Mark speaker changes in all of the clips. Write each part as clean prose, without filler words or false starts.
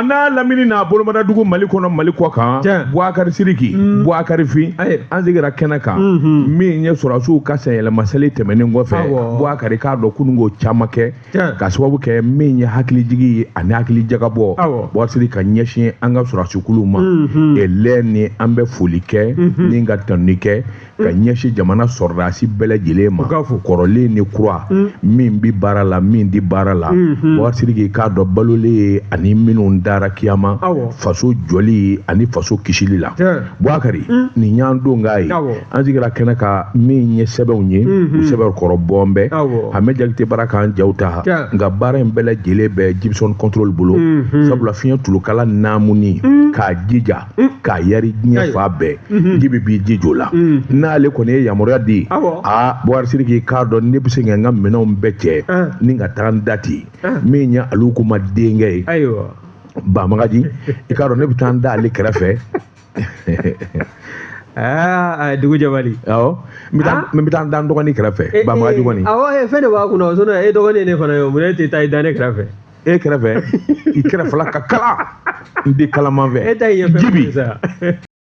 Speaker 1: A n'a lamini n'a bolomadadugu, Mali kɔnɔ, Mali kɔ kan. Buwakari Siriki, Buwakari Fin, an sigira kɛnɛ kan. Min ye sɔrɔdasiw ka sanyɛlɛmaseli tɛmɛnen kɔfɛ, Buwakari k'a dɔn kununko caman kɛ ka sababu kɛ min ye hakilijigi ye ani hakili jagabɔ, Buwakari Siriki, ka ɲɛsin an ka sɔrɔdasikuluw ma. Elɛ ni an bɛ foli kɛ ni ka tanuni kɛ ka ɲɛsin jamana sɔrɔdasi bɛɛ lajɛlen ma, kɔrɔlen ni kura, min bi baara la, min di baara la. Buwakari Siriki k'a dɔn balolen ye ani minnu dara kiyama faso jɔli ani faso kisili la. Buwakari, nin y'an don k'a ye an sigira kɛnɛ kan. Min ye sɛbɛnw ye, u sɛbɛn kɔrɔ bɔn bɛɛ Hamɛ Jakite bara k'an jaw ta, nka baara in bɛɛ lajɛlen bɛ Gibson Control bolo, sabula fiɲɛ tulukala naamuni k'a jija k'a yari diɲɛ fan bɛɛ, Jibi b'i jij'o la. N'ale kɔni ye yamaruya di, aa, Buwakari Siriki k'a dɔn ne bɛ se ka n ka minɛnw bɛɛ cɛ ni ka taa n da ten. Min ye alu kuma denkɛ ye, Bamagaji, i k'a dɔn ne bɛ taa n da ale kɛrɛfɛ.
Speaker 2: Aa, dugu jabali.
Speaker 1: Awɔ, n bɛ taa n da n dɔgɔnin kɛrɛfɛ, Bamagaji kɔni.
Speaker 2: Awɔ, fɛn de b'a kunna o, sinon e dɔgɔnin ye ne fana ye o, mun e tɛ taa i da ne kɛrɛfɛ?
Speaker 1: E kɛrɛfɛ, i kɛrɛfɛla ka kala, n di kalaman fɛ.
Speaker 2: E ta ye fɛn
Speaker 1: Jibi
Speaker 2: min sa.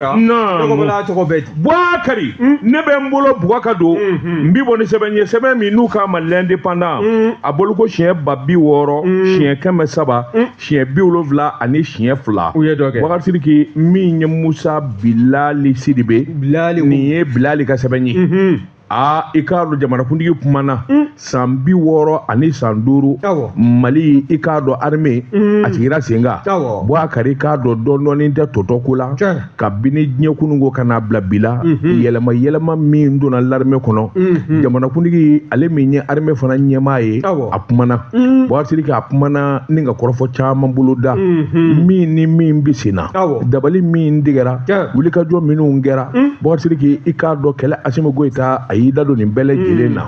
Speaker 1: Non.
Speaker 2: Tɔgɔ bɛɛ di.
Speaker 1: Buwakari, ne bɛ n bolo buga ka don, n bi bɔ ni sɛbɛn ye, sɛbɛn min n'u k'a ma L'Indépendant, a boloko siɲɛ 60000, siɲɛ 300, siɲɛ 72.
Speaker 2: U ye dɔ kɛ.
Speaker 1: Buwakari Siriki, min ye Musa Bilali Sidibe,
Speaker 2: Bilali.
Speaker 1: Nin ye Bilali ka sɛbɛn ye. Aa, i k'a dɔn jamanakuntigi kumana san 65, Mali, i k'a dɔn armée a sigira sen kan. Buwakari k'a dɔn dɔɔnin tɛ tɔtɔ ko la. Kabini diɲɛ kununko ka n'a bila bi la, yɛlɛma yɛlɛma min donna l'armée kɔnɔ, jamanakuntigi, ale min ye armée fana ɲɛmaa ye, a kumana. Buwakari Siriki, a kumana ni ka kɔrɔfɔ caman bolo da, min ni min bɛ sen na, dabali min tigɛra, wulikajɔ minnu kɛra. Buwakari Siriki, i k'a dɔn kɛlɛ Asimi Goyita, a y'i da don nin bɛɛ lajɛlen na.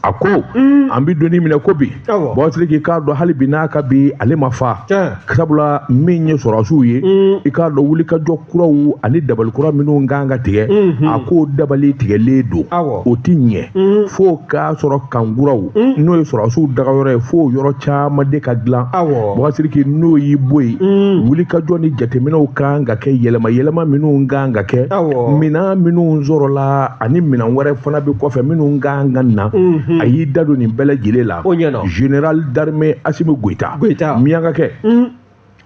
Speaker 1: A ko an bɛ doni minɛ ko bi, Buwakari Siriki k'a dɔn hali bi n'a ka bi, ale ma fa, sabula min ye sɔrɔdasiw ye, i k'a dɔn wulikajɔ kuraw ani dabali kura minnu kan ka tigɛ, a k'o dabali tigɛlen don. O ti ɲɛ fo k'a sɔrɔ camp kuraw, n'o ye sɔrɔdasiw dagayɔrɔ ye, fo yɔrɔ caman de ka dilan. Buwakari Siriki, n'o y'i bɔ yen, wulikajɔ ni jateminɛw kan ka kɛ, yɛlɛma yɛlɛma minnu kan ka kɛ, minɛn minnu sɔrɔla ani minɛn wɛrɛ fana bɛ kɔfɛ minnu kan ka na, a y'i da don nin bɛɛ lajɛlen la. Général d'armée Asimi Goyita, miyankakɛ,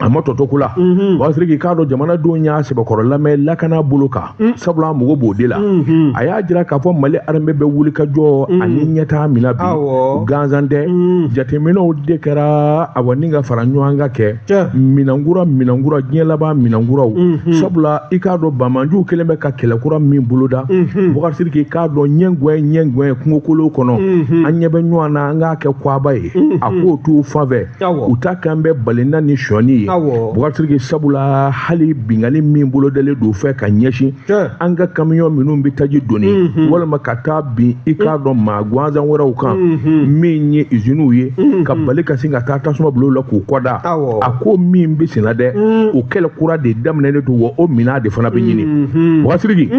Speaker 1: a ma tɔtɔ ko la. Buwakari Siriki k'a dɔn jamanadenw y'a sɛbɛkɔrɔ lamɛn lakana bolo kan, sabula an mago b'o de la. A y'a jira k'a fɔ Mali armée bɛ wuli ka jɔ ani ɲɛtaa min na bi, gansan tɛ. Jateminɛw de kɛra, awa, ni ka fara ɲɔgɔn kan kɛ minɛnkura minɛnkura, diɲɛ laban minɛnkuraw, sabula i k'a dɔn banbaanciw kɛlen bɛ ka kɛlɛ kura min boloda. Buwakari Siriki k'a dɔn ɲɛngɔɛ ɲɛngɔɛ kungokolo kɔnɔ, an ɲɛ bɛ ɲɔgɔn na, an k'a kɛ kwaba ye, a k'o t'u fan fɛ. U ta kan bɛ balina ni sɔɔni ye. Buwakari Siriki, sabula hali binkanni min bolodalen don fɛ ka ɲɛsin an ka kamiyɔn minnu bɛ taji doni walima ka taa bin, i k'a dɔn maa gansan wɛrɛw kan, min ye iziniw ye, ka bali ka sin ka taa tasuma bila u la k'u kɔda, a ko min bɛ senna dɛ, o kɛlɛ kura de daminɛnen don, wa o minɛn de fana bɛ ɲini. Buwakari Siriki,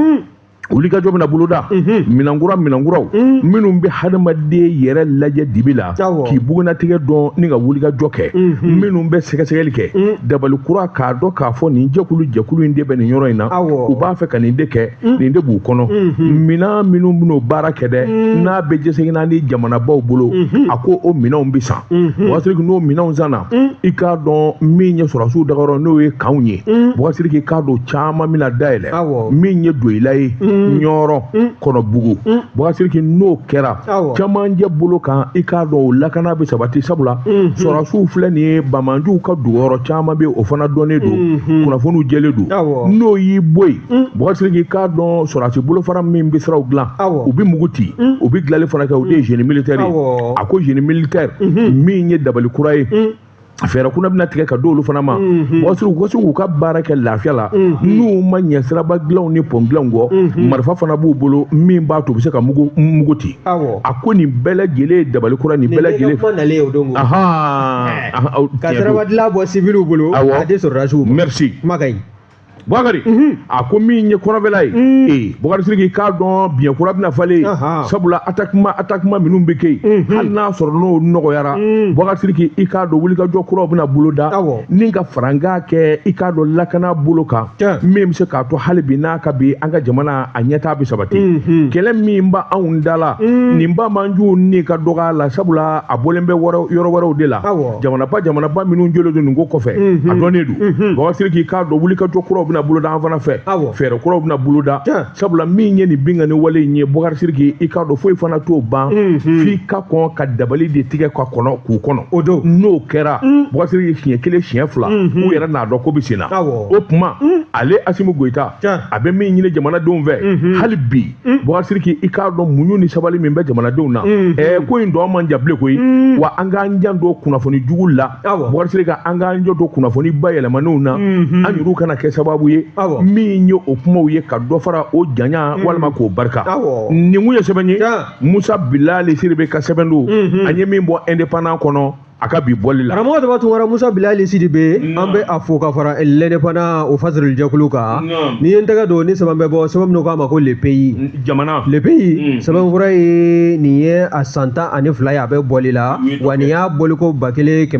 Speaker 1: wulikajɔ bɛna boloda, minɛnkura minɛnkuraw minnu bɛ hadamaden yɛrɛ lajɛ dibi la k'i bugunatigɛ dɔn ni ka wulikajɔ kɛ, minnu bɛ sɛgɛsɛgɛli kɛ, dabali kura k'a dɔn k'a fɔ nin jɛkulu jɛkulu in de bɛ nin yɔrɔ in na, u b'a fɛ ka nin de kɛ, nin de b'u kɔnɔ, minɛn minnu bɛn'o baara kɛ dɛ, n'a bɛ jɛsɛgina ni jamanabaw bolo, a ko o minɛnw bɛ san. Buwakari Siriki, n'o minɛnw sanna, i k'a dɔn min ye sɔrɔdasiw dagayɔrɔ, n'o ye campw ye, Buwakari Siriki k'a dɔn caman bɛna dayɛlɛ, min ye Doyila ye, Ɲɔrɔ, Kɔnɔbugu. Buwakari Siriki, n'o kɛra camancɛ bolo kan, i k'a dɔn o lakana bɛ sabati, sabula sɔrɔdasiw filɛ nin ye, banbaanciw ka duguyɔrɔ caman bɛ, o fana dɔnnen don, kunnafoniw jɛlen don. N'o y'i bɔ yen, Buwakari Siriki k'a dɔn sɔrɔdasi bolofara min bɛ siraw dilan, u bɛ mugu ci, u bɛ dilanli fana kɛ, o de ye génie militaire ye. A ko génie militaire min ye dabali kura ye, fɛɛrɛ kunna bɛna tigɛ ka d'olu fana ma, Buwakari, u ka se k'u ka baara kɛ lafiya la, n'u ma ɲɛ siraba dilanw ni pɔn dilanw kɔ, marifa fana b'u bolo min b'a to u bɛ se ka mugu mugu ci. A ko nin bɛɛ lajɛlen ye dabali kura, nin bɛɛ lajɛlen.
Speaker 2: Kuma nalen o don. Ka siraba dilan bɔ civiliw bolo, a di sɔrɔdasiw ma.
Speaker 1: Merci.
Speaker 2: Kuma ka ɲi.
Speaker 1: Bubakari a ko min ye kɔrɔnfɛla ye ee Bubakari Sidiki k'a dɔn biɲɛ kura bɛna falen sabula attaquement minnu bɛ kɛ yen hali n'a sɔrɔ n'o nɔgɔyara Bubakari Sidiki i k'a dɔn wulikajɔ kuraw bɛna boloda ni ka farankan kɛ i k'a dɔn lakana bolo kan min bɛ se k'a to hali bi n'a ka bi an ka jamana a ɲɛtaa bɛ sabati kɛlɛ min b'anw anw da la nin banbanciw ni ka dɔgɔ a la sabula a bɔlen bɛ yɔrɔ wɛrɛw de la jamanaba minnu jɔlen don nin ko kɔfɛ a dɔnnen don Bubakari Sidiki k'a dɔn wulikajɔ kuraw bɛna boloda an fana fɛ fɛɛrɛ kuraw bɛna boloda sabula min ye nin binkanni wale in ye Bubakari Sidiki i k'a dɔn foyi fana t'o ban f'i ka kɔn ka dabali de tigɛ ka kɔnɔ k'u kɔnɔ n'o kɛra Bubakari Sidiki siɲɛ kelen siɲɛ fila u yɛrɛ n'a dɔn ko bɛ sen na o tuma ale Asimi Goyita a bɛ min ɲini jamanadenw fɛ hali bi Bubakari Sidiki i k'a dɔn muɲu ni sabali min bɛ jamanadenw na ko in tɔ man jan bilen koyi wa an k'an janto kunnafoni jugu la Bubakari Sidiki an k'an janto kunnafoni bayɛlɛmanenw na an yɛrɛw kana kɛ sababu ye min ye o kumaw ye ka dɔ fara o janya walima k'o barika nin kun ye sɛbɛn ye Musa Bilali Sidibe ka sɛbɛn don an ye min bɔ Indépendant kɔnɔ a ka bi bɔli la
Speaker 2: karamɔgɔ Daba Tunkara Musa Bilali Sidibe an bɛ a fo ka fara l'Indépendant o fasirili jɛkulu kan n'i ye n tɛgɛ don ni sɛbɛn bɛ bɔ sɛbɛn min k'a ma ko Le Pays
Speaker 1: jamana
Speaker 2: Le Pays sɛbɛnfura ye nin ye a san 12 ye a bɛ bɔli la wa nin y'a bɔliko 1612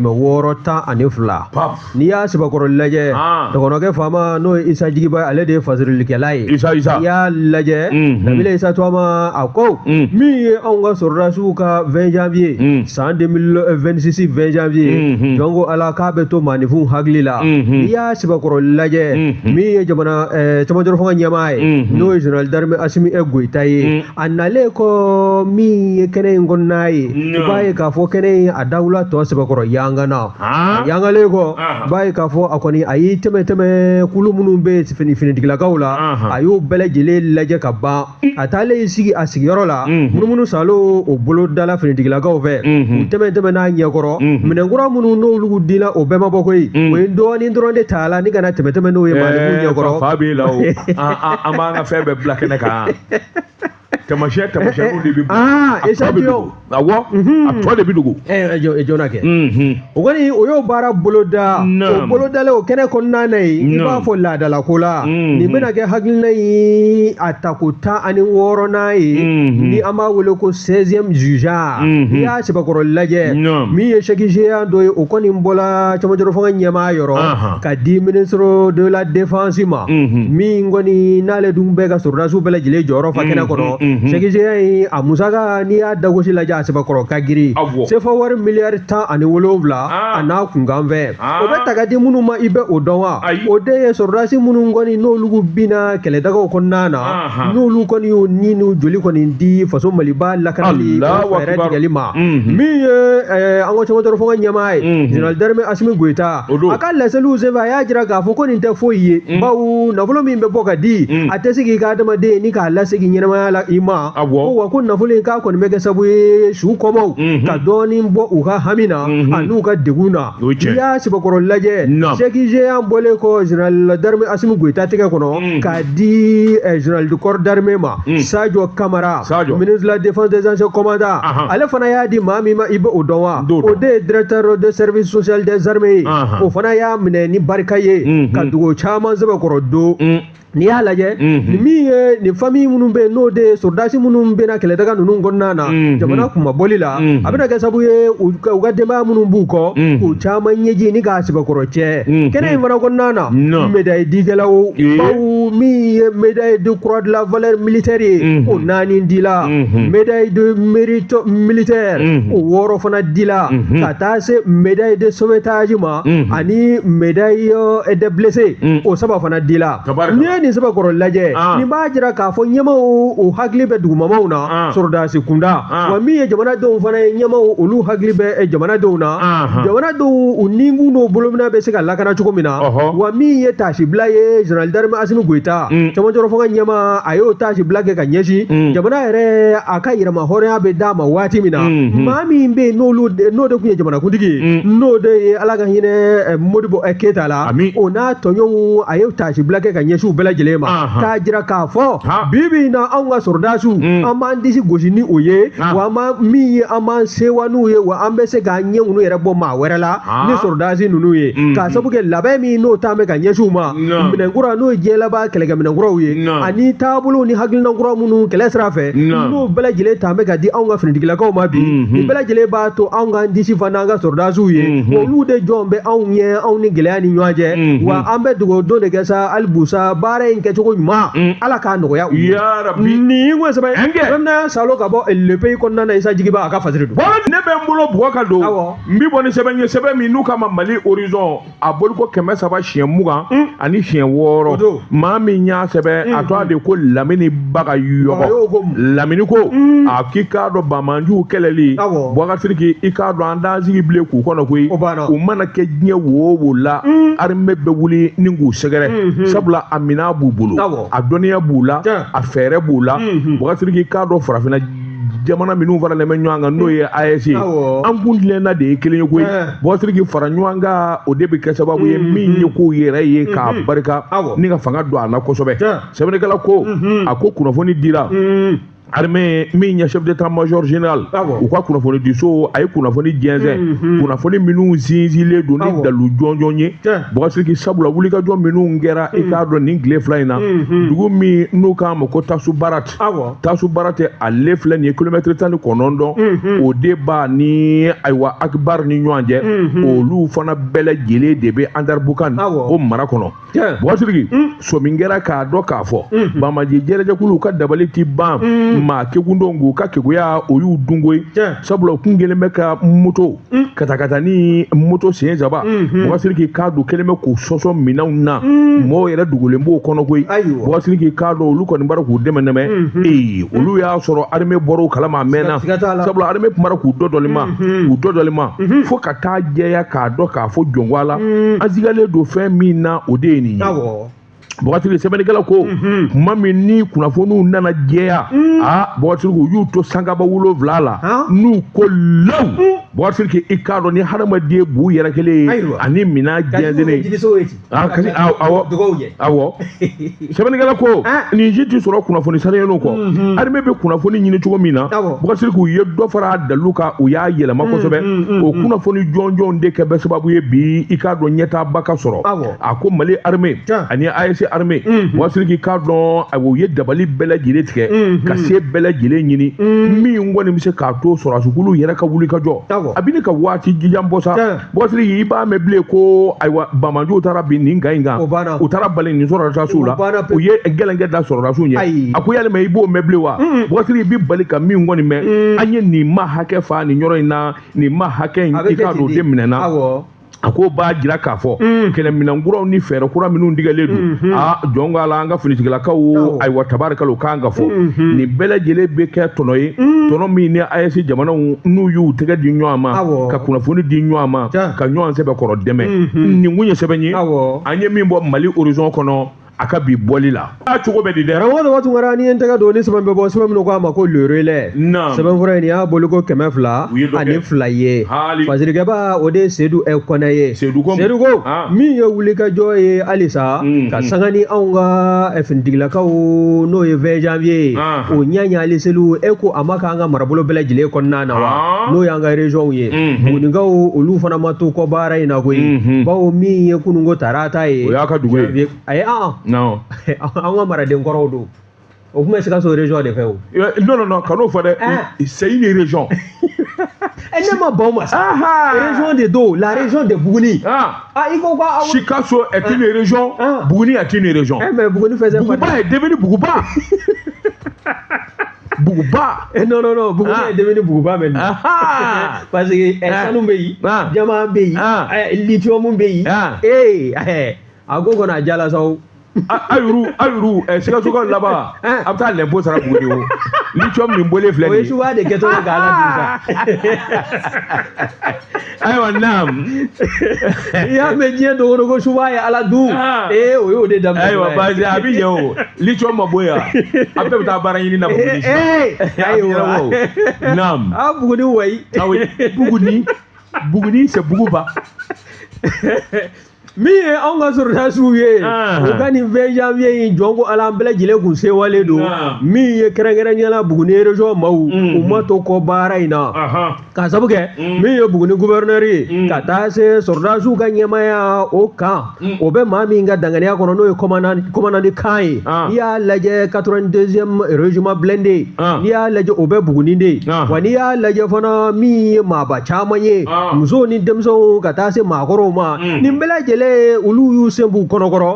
Speaker 2: n'i y'a sɛbɛkɔrɔ lajɛ dɔgɔnɔkɛ faama n'o ye Isa Jigiba ale de ye fasirilikɛla ye
Speaker 1: Isa Isa
Speaker 2: n'i y'a lajɛ Nabila Isa Tɔgɔma a ko min ye anw ka sɔrɔdasiw ka 20 janvier san 2026 20 janvier jɔn ko Ala k'a bɛ to maaninfinw hakili la n'i y'a sɛbɛkɔrɔ lajɛ min ye jamana cɛmancɛ fanga ɲɛmaa ye n'o ye général d'armée Asimi Goyita ye a nalen kɔ min ye kɛnɛ in kɔnɔna ye i b'a ye k'a fɔ kɛnɛ in a dawula tɔ sɛbɛkɔrɔ yangana a yangalen kɔ i b'a ye k'a fɔ a kɔni a y'i tɛmɛ tɛmɛ kulu minnu bɛ finitigilakaw la a y'o bɛɛ lajɛlen lajɛ ka ban a taalen y'i sigi a sigiyɔrɔ la munumunu salo o bolo dala finitigilakaw fɛ u tɛmɛ tɛmɛ n'a ɲɛkɔrɔ minɛnkura minnu n'olu dila o bɛɛ ma bɔ koyi o ye dɔɔnin dɔrɔn de t'a la ni ka na tɛmɛ tɛmɛ n'o ye maaninfinw ɲɛkɔrɔ
Speaker 1: fa b'e la o an b'an ka fɛn bɛɛ bila kɛnɛ kan tamasiyɛn tamasiyɛnw de bɛ
Speaker 2: a tɔ bɛ
Speaker 1: dogo awɔ a tɔ de bɛ dogo
Speaker 2: jɔn kɛ o kɔni o y'o baara boloda o bolodalen o kɛnɛ kɔnɔna na yen i b'a fɔ laadalako la nin bɛna kɛ hakilina ye a tako 16nan ye ni an b'a wele ko 16e jugeat n'i y'a sɛbɛkɔrɔ lajɛ min ye chèque géant dɔ ye o kɔni bɔla cɛmancɛ fanga ɲɛmaa yɔrɔ ka di ministre de la défense ma min kɔni n'ale dun bɛ ka sɔrɔdasiw bɛɛ lajɛlen jɔyɔrɔ fa kɛnɛ kɔnɔ chèque géant in a musaka n'i y'a dagosi lajɛ a sɛbɛkɔrɔ ka girin sefa wari miliyari 17 a n'a kunkan fɛ o bɛ ta ka di minnu ma i bɛ o dɔn wa o de ye sɔrɔdasi minnu kɔni n'olu binna kɛlɛdagaw kɔnɔna na n'olu kɔni y'u ni n'u joli kɔni di faso Maliba lakanali fɛɛrɛ tigɛli ma min ye an ka cɛmancɛ fanga ɲɛmaa ye général d'armée Asimi Goyita a ka laseliw senfɛ a y'a jira k'a fɔ ko nin tɛ foyi ye bawo nafolo min bɛ bɔ ka di a tɛ se k'i ka adamaden ni k'a lasegin ɲɛnamaya la i ma ko wa ko nafolo in k'a kɔni bɛ kɛ sababu ye su kɔmaw ka dɔɔnin bɔ u ka hami na an'u ka degun na n'i y'a sɛbɛkɔrɔ lajɛ chèque géant bɔlen kɔ général d'armée Asimi Goyita tɛgɛ kɔnɔ k'a di général du corps d'armée ma Sadio Kamara ministre de la défense des anciens combattants ale fana y'a di maa min ma i bɛ o dɔn wa o de ye directeur de service social des armées ye o fana y'a minɛ ni barika ye ka dugawu caman sɛbɛkɔrɔ don n'i y'a lajɛ nin min ye nin famille minnu bɛ yen n'o de ye sɔrɔdasi minnu bɛ na kɛlɛdaga ninnu kɔnɔna na jamana kunmabɔli la a bɛna kɛ sababu ye u ka denbaya minnu b'u kɔ k'u caman ɲɛji ni k'a sɛbɛkɔrɔ cɛ kɛnɛ in fana kɔnɔna na médaille dikɛlaw bawo min ye médaille de croix de la valeur militaire ye o 4 dila médaille de mérite militaire o 6 fana dila ka taa se médaille de sauvetage ma ani médaille de blessé o 3 fana dila n'i ye nin sɛbɛkɔrɔ lajɛ nin b'a jira k'a fɔ ɲɛmaaw u hakili bɛ dugumamaw na sɔrɔdasi kunda wa min ye jamanadenw fana ye ɲɛmaaw olu hakili bɛ jamanadenw na jamanadenw u nikun n'u bolomina bɛ se ka lakana cogo min na wa min ye taasibila ye général d'armée Asimi Goyita cɛmancɛ fanga ɲɛmaa a y'o taasibila kɛ ka ɲɛsin jamana yɛrɛ a ka yɛrɛma hɔrɔnya bɛ d'a ma waati min na maa min bɛ yen n'o de tun ye jamanakuntigi ye n'o de ye Ala ka hinɛ Modibo Keyita la o n'a tɔɲɔgɔnw a ye taasibila kɛ ka ɲɛsin u bɛɛ lajɛlen ma k'a jira k'a fɔ bi bi in na anw ka sɔrɔdasi sɔrɔdasiw an b'an disi gosi ni o ye, wa an b'an min ye, an b'an sewa n'u ye, wa an bɛ se k'an ɲɛ ninnu yɛrɛ bɔ maa wɛrɛ la ni sɔrɔdasi ninnu ye, k'a sabu kɛ labɛn min n'o t'an bɛ ka ɲɛsin u ma, minɛnkura n'o ye diɲɛ laban kɛlɛkɛminɛnkuraw ye, ani taabolow ni hakilina kura minnu kɛlɛ sira fɛ, n'o bɛɛ lajɛlen t'an bɛ ka di anw ka finitigilakaw ma bi, nin bɛɛ lajɛlen b'a to anw k'an disi fa n'an ka sɔrɔdasiw ye, olu de jɔn bɛ anw ɲɛ, anw ni gɛlɛya ni ɲɔgɔn cɛ, wa an bɛ dugawu don de kɛ sa hali busa baara in kɛcogo ɲuman Ala k'a nɔgɔya u ye. Nin ko sɛbɛn bɛna salo ka bɔ Le Pays kɔnɔna na, Isa Jigiba a ka fasiri don.
Speaker 1: Ne bɛ n bolo bugɔ ka don, n bɛ bɔ ni sɛbɛn ye, sɛbɛn min n'u k'a ma Mali Horizon, a boliko 326 maa min y'a sɛbɛn a tɔgɔ de ko Lamini Bagayɔgɔ. Lamini ko a k'i k'a dɔn banbaanciw kɛlɛli Boubacar Sidiki, i k'a dɔn an t'an sigi bilen k'u kɔnɔ koyi, u mana kɛ diɲɛ wo o wo la, armée bɛ wuli ni k'u sɛgɛrɛ, sabula a minɛn b'u bolo, a dɔnniya b'u la, a fɛɛrɛ b'u la. Boubacar Sidiki, k'a dɔn farafinna jamana minnu faralen bɛ ɲɔgɔn kan n'o ye AES ye, an kun tilenna de ye kelen ye koyi. Boubacar Sidiki, fara ɲɔgɔn kan o de bɛ kɛ sababu ye min ye kow yɛrɛ ye k'a barika ni ka fanga don a la kosɛbɛ. Sɛbɛnnikɛla ko a ko kunnafoni dira armée min ye chef d'état-major général u ka kunnafoni diso, a ye kunnafoni jɛnsɛn, kunnafoni minnu sinsinlen don ni dalu jɔnjɔn ye. Boubacar Sidiki, sabula wulikajɔ minnu kɛra i k'a dɔn nin tile fila in na, dugu min n'u k'a ma ko Tasubarat, Tasubarat ale filɛ nin ye kilomɛtiri 19, o de b'a ni ayiwa Akbar ni ɲɔgɔn cɛ, olu fana bɛɛ lajɛlen de bɛ Anderamboukane o mara kɔnɔ. Boubacar Sidiki, sɔmi kɛra k'a dɔn k'a fɔ banbaanci jɛrɛjɛkuluw ka dabali ti ban maa kekundon k'u ka keguya o y'u dunko ye, sabula u kun kɛlen bɛ ka moto katakata ni moto sen saba, Boubacar Sidiki k'a dɔn kɛlen bɛ k'u sɔsɔ minɛnw na, mɔgɔw yɛrɛ dogolen b'o kɔnɔ koyi. Boubacar Sidiki k'a dɔn olu kɔni bɔra k'u dɛmɛ dɛmɛ, ee olu y'a sɔrɔ armée bɔra o kalama a mɛnna, sabula armée tun bɔra k'u dɔdɔli ma, k'u dɔdɔli ma fo ka taa jɛya k'a dɔn k'a fɔ jɔnko a la, an sigalen don fɛn min na o de ye nin ye. Boubacar Sidiki, sɛbɛnnikɛla ko kuma min ni kunnafoniw nana jɛya, aa Boubacar Sidiki, u y'u to sankaba 7 la, n'u ko law. Boubacar Sidiki, i k'a dɔn ni hadamaden b'u yɛrɛ kelen ye ani minɛn jɛnsɛnnen, awɔ awɔ. Sɛbɛnnikɛla ko nin si ti sɔrɔ kunnafoni sanuyɛnw kɔ, armée bɛ kunnafoni ɲini cogo min na, Boubacar Sidiki, u ye dɔ fara a dalu kan, u y'a yɛlɛma kosɛbɛ, o kunnafoni jɔnjɔnw de kɛ bɛ sababu ye bi i k'a dɔn ɲɛtaaba ka sɔrɔ. A ko Mali armée ani AES armée, Boubacar Sidiki k'a dɔn u ye dabali bɛɛ lajɛlen tigɛ ka se bɛɛ lajɛlen ɲini min kɔni bɛ se k'a to sɔrɔdasikulu yɛrɛ ka wuli ka jɔ. A bɛ ne ka waati jan bɔ sa, Boubacar Sidiki, i b'a mɛn bilen ko ayiwa banbaanciw taara bin nin kan in kan, u taara bali nin sɔrɔdasiw la, u ye gɛlɛnkɛ da sɔrɔdasiw ɲɛ. A ko yalima i b'o mɛn bilen wa? Boubacar Sidiki, i bɛ bali ka min kɔni mɛn, an ye nin ma hakɛ fa nin yɔrɔ in na, nin ma hakɛ in i k'a dɔn o de minɛna. A ko b'a jira k'a fɔ kɛlɛminɛnkuraw ni fɛɛrɛ kura minnu tigɛlen don, aa jɔn ko ala, an ka finitigilakaw ayiwa tabarikala u kan ka fɔ nin bɛɛ lajɛlen bɛ kɛ tɔnɔ ye, tɔnɔ min ni AES jamanaw n'u y'u tɛgɛ di ɲɔgɔn ma ka kunnafoni di ɲɔgɔn ma ka ɲɔgɔn sɛbɛkɔrɔ dɛmɛ. Nin kun ye sɛbɛn ye an ye min bɔ Mali Horizon kɔnɔ a ka bi bɔli la. A cogo bɛ di dɛ?
Speaker 2: Karamɔgɔ Daba Tunkara, n'i ye n tɛgɛ don ni sɛbɛn bɛ bɔ, sɛbɛn minnu k'a ma ko Le Relais, sɛbɛnfura in nin y'a boliko 202 ye. Fasirikɛba o de ye Seydou Kɔnɛ ye.
Speaker 1: Seydou ko
Speaker 2: min ye wulikajɔ ye halisa ka sanga ni anw ka finitigilakaw n'o ye 20 janvier ye, o ɲaɲali seliw e ko a ma k'an ka marabolo bɛɛ lajɛlen kɔnɔna na wa, n'o y'an ka région ye. Bugunikaw olu fana ma to kɔ baara in na koyi, bawo min ye kununko tarata ye,
Speaker 1: o y'a ka dugu ye.
Speaker 2: Ayi,
Speaker 1: non,
Speaker 2: an ka maraden kɔrɔw don, o tun bɛ Sikaso région de fɛ o.
Speaker 1: Non non non, kan'o fɔ dɛ, c'est une région.
Speaker 2: Ne ma ban o ma sa. Région de don, la région de Buguni. Ah, i ko ko
Speaker 1: Sikaso est une région, Buguni est une région.
Speaker 2: Mais Buguni faisait partie.
Speaker 1: Bougouba est devenu Bougouba. Bougouba.
Speaker 2: Non non non, Buguni est devenu Bougouba maintenant. Parce que sanu bɛ yen, diamant bɛ yen, lithium bɛ yen. Ee, a ko kɔni a jala sa o.
Speaker 1: A yuru Sikasokaw laban a bɛ taa lɛnpo sara Buguni o lithium nin bɔlen filɛ nin ye.
Speaker 2: O ye suba de kɛtɔ ye k'ala dun sa.
Speaker 1: Ayiwa naam.
Speaker 2: I y'a mɛn diɲɛ don o don ko suba ye ala dun. Ee o y'o de daminɛ.
Speaker 1: Ayiwa baasi a bɛ ɲɛ o lithium ma bɔ yan a bɛɛ bɛ taa baara ɲini na Buguni sisan.
Speaker 2: Ayiwa
Speaker 1: naam.
Speaker 2: A Buguni wayi.
Speaker 1: Awɔ Buguni Buguni c'est Buguba.
Speaker 2: Min ye anw ka sɔrɔdasiw ye, u ka nin 20 janvier in, jɔn ko Ala, an bɛɛ lajɛlen kun sewalen don. Min ye kɛrɛnkɛrɛnnenya la Buguni région maaw, u ma to kɔ baara in na, k'a sabu kɛ min ye Buguni gouverneur ye, ka taa se sɔrɔdasiw ka ɲɛmaaya o kan, o bɛ maa min ka danganiya kɔnɔ, n'o ye commandant de camp ye. N'i y'a lajɛ, 82e régiment blindé, n'i y'a lajɛ, o bɛ Buguni de. Wa n'i y'a lajɛ fana, min ye maaba caman ye, musow ni denmisɛnw ka taa se maakɔrɔw ma, nin bɛɛ lajɛlen, olu y'u sen b'u kɔnɔkɔrɔ.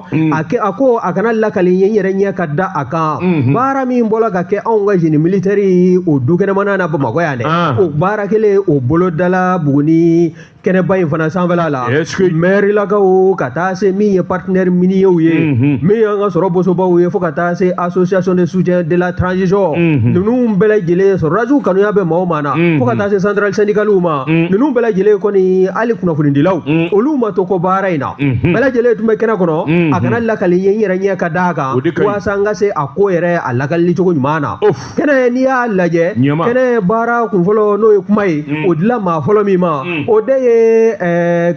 Speaker 2: A ko a kana lakali ye, n yɛrɛ ɲɛ ka da a kan. Baara min bɔla ka kɛ anw ka génie militaire o dukɛnɛmana na Bamakɔ yan dɛ, o baara kelen o bolodala Buguni kɛnɛba in fana sanfɛla la. Mairilakaw, ka taa se min ye partenaire miniers ye, min y'an ka sɔrɔ bosobaw ye, fo ka taa se association de soutien de la transition, ninnu bɛɛ lajɛlen, sɔrɔdasiw kanuya bɛ maa o maa na, fo ka taa se centrale syndicale ma, ninnu bɛɛ lajɛlen kɔni, hali kunnafonidilaw, olu ma to kɔ baara in na. Bɛɛ lajɛlen tun bɛ kɛnɛ kɔnɔ. A kana lakali ye, n yɛrɛ ɲɛ ka d'a kan, walasa n ka se a ko yɛrɛ a lakalili cogo ɲuman na. Kɛnɛ, n'i y'a lajɛ, kɛnɛ baara kunfɔlɔ, n'o ye kuma ye, o dila maa fɔlɔ min ma, o de ye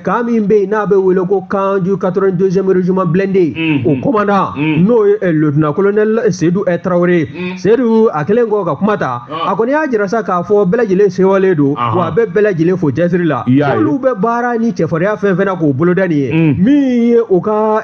Speaker 2: camp min bɛ yen n'a bɛ wele ko camp du 82e régiment blindé, o commandant, n'o ye lieutenant colonel Seydou Traoré. Seydou, a kɛlen kɔ ka kuma ta, a kɔni y'a jira sa k'a fɔ bɛɛ lajɛlen sewalen don, wa a bɛ bɛɛ lajɛlen fo cɛsiri la. Olu bɛ baara ni cɛfarinya fɛn fɛn na k'o boloda nin ye, min ye u ka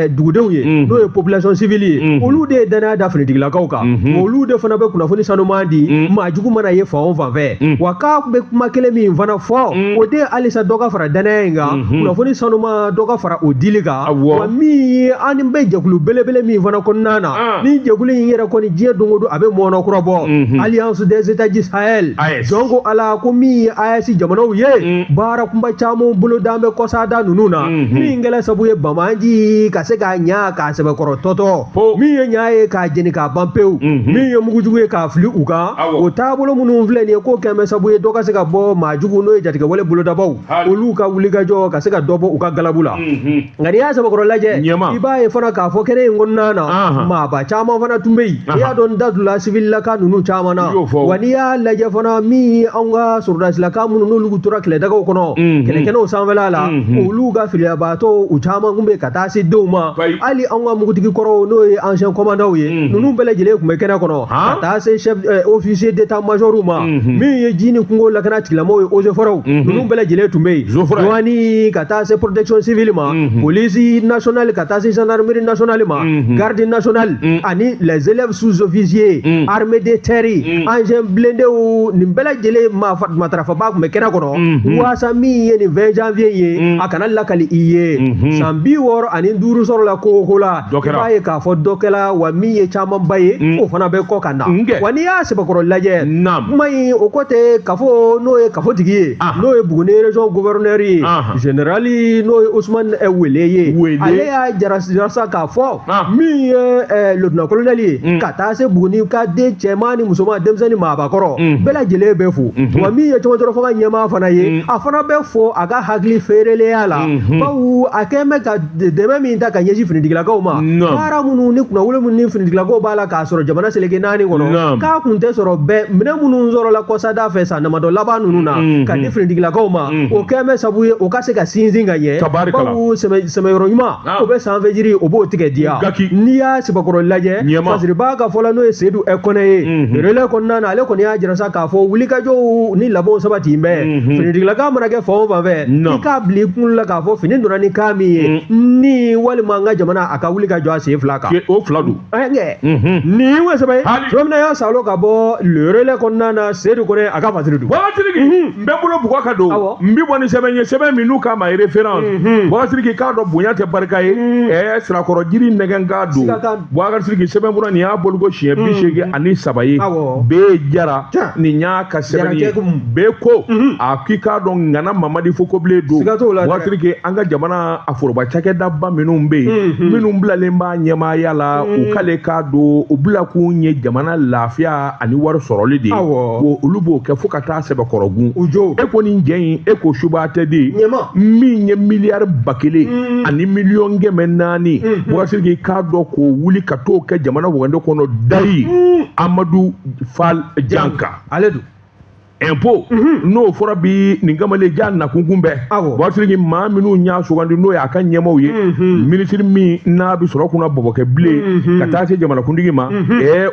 Speaker 2: dugudenw ye, n'o ye population civile ye, olu de ye danaya da finitigilakaw kan. Olu de fana bɛ kunnafoni sanuman di maa jugu mana ye fan o fan fɛ. Wa k'a bɛ kuma kelen min fana fɔ, o de ye halisa dɔ ka fara danaya in kan, kunnafoni sanuman dɔ ka fara o dili kan. Wa min ye an bɛ jɛkulu belebele min fana kɔnɔna na, ni jɛkulu in yɛrɛ kɔni, diɲɛ don o don a bɛ mɔnɔ kura bɔ, Alliance des États du Sahel, jɔn ko Ala, ko min ye AES jamanaw ye, baara kunba caman boloda bɛ kɔsada ninnu na, min kɛla sababu ye bamanji ka se k'a ɲa k'a sɛbɛkɔrɔ tɔtɔ, min ye ɲa ye k'a jeni k'a ban pewu, min ye mugujugu ye k'a fili u kan. O taabolo minnu filɛ nin ye, k'o kɛn bɛ sababu ye dɔ ka se ka bɔ maajugu, n'o ye jatigɛwale bolodabaw, olu ka wulikajɔ ka se ka dɔ bɔ u ka galabu la. Nka n'i y'a sɛbɛkɔrɔ lajɛ, i b'a ye fana k'a fɔ kɛnɛ in kɔnɔna na, maaba caman fana tun bɛ yen. I y'a dɔn, n da donna sivililaka ninnu caman na. Wa n'i y'a lajɛ fana, min ye anw ka sɔrɔdasilaka minnu n'olu tora kɛlɛdagaw kɔnɔ, kɛlɛkɛnɛw sanfɛla la, olu ka filiyabaatɔ u caman tun bɛ ka taa se denw ma. Hali anw ka mugutigi kɔrɔw, n'o ye ancien commandant ye, ninnu bɛɛ lajɛlen tun bɛ kɛnɛ kɔnɔ, ka taa se chef officier d'état major ma, min ye ji ni kungo lakana tigilamɔgɔw ye, eaux et forêts, ninnu bɛɛ lajɛlen tun bɛ yen, douane, ka taa se protection civile ma, police nationale, ka taa se gendarmerie nationale ma, garde nationale, ani les élèves sous-officiers, armée de terre, engin blindé, nin bɛɛ lajɛlen matarafaba tun bɛ kɛnɛ kɔnɔ, waasa min ye nin 20 janvier ye, a kana lakali i ye. San 65 sɔrɔla ko o ko la, i b'a ye k'a fɔ dɔ kɛla, wa min ye camanba ye, o fana bɛ kɔ ka na. Wa n'i y'a sɛbɛkɔrɔ lajɛ, kuma in o kɔ tɛ kafo, n'o ye kafotigi ye, n'o ye Buguni région gouverneur ye, général, n'o ye Ousmane Wele ye, ale y'a jara sa k'a fɔ min ye lieutenant colonel ye, ka taa se Buguni ka den cɛman ni musoman, denmisɛnnin, maabakɔrɔ, bɛɛ lajɛlen bɛ fo. Wa min ye cɛmancɛ fanga ɲɛmaa fana ye, a fana bɛ fo a ka hakili feerelenya la, bawo a kɛn bɛ ka dɛmɛ min ta ka ɲɛsin finitigilakaw ma, baara minnu ni kunnawolo minnu ni finitigilakaw b'a la k'a sɔrɔ jamana seleke naani kɔnɔ, k'a kun tɛ sɔrɔ bɛɛ minɛn minnu sɔrɔla kɔsada fɛ san damadɔ laban ninnu na ka di finitigilakaw ma, o kɛn bɛ sababu ye o ka se ka sinsin ka ɲɛ, bawo sɛmɛyɔrɔ ɲuman o bɛ sanfɛ jiri, o b'o tigɛ diya. N'i y'a sɛbɛkɔrɔ lajɛ, Fasiriba ka fɔla, n'o ye Seydou Kɔnɛ ye, relais kɔnɔna na, ale kɔni y'a jira sa k'a fɔ wulikajɔw ni labɛnw sabati bɛ. Finitigilaka mana kɛ fan o fan fɛ, i k'a bila i kunkolo la k'a fɔ fini donna ni kan min ye, ni walima an ka jamana a ka wuli ka jɔ a sen fila kan.
Speaker 1: O fila don.
Speaker 2: Nin ye sɛbɛn ye tuma min na y'a salo ka bɔ le relais kɔnɔna na, Seydou Kɔnɛ a ka fasiri don.
Speaker 1: Bɔkasiriki, n bɛ bolo bugɔ ka don, n bɛ bɔ ni sɛbɛn ye, sɛbɛn min n'u k'a ma référence. Bɔkasiriki, k'a dɔn bonya tɛ barika ye, sirakɔrɔ jiri nɛgɛn ka don. Bɔkasiriki, sɛbɛnfura nin y'a bolo ko siɲɛ 83 ye. Bɛɛ jara nin y'a ka sɛbɛn ye. Bɛɛ ko a k'i k'a dɔn ŋana Mamadi Fokobilen don. Bɔkasiriki, an ka jamana a foroba cakɛdaba minnu bɛ yen, minnu bilalen b'a ɲɛmaaya la, u k'ale k'a don u bila kun ye jamana lafiya ani wari sɔrɔli de ye. Olu b'o kɛ fo ka taa sɛbɛkɔrɔgun. E ko nin jɛ in, e ko suba tɛ de min ye miliyari 1000 ani 400 000. Bɔkasiriki, k'a dɔn k'o wuli ka t'o kɛ jamana wagande kɔnɔ dayi Amadu Fall Janka
Speaker 2: ale don.
Speaker 1: Impôt n'o fɔra bi nin kamalen ja nakunkun bɛɛ Boubacar Sidiki maa minnu y'a sugandi n'o y'a ka ɲɛmaaw ye minisiri min n'a bɛ sɔrɔ kunna bɔbɔkɛ bilen ka taa se jamanakuntigi ma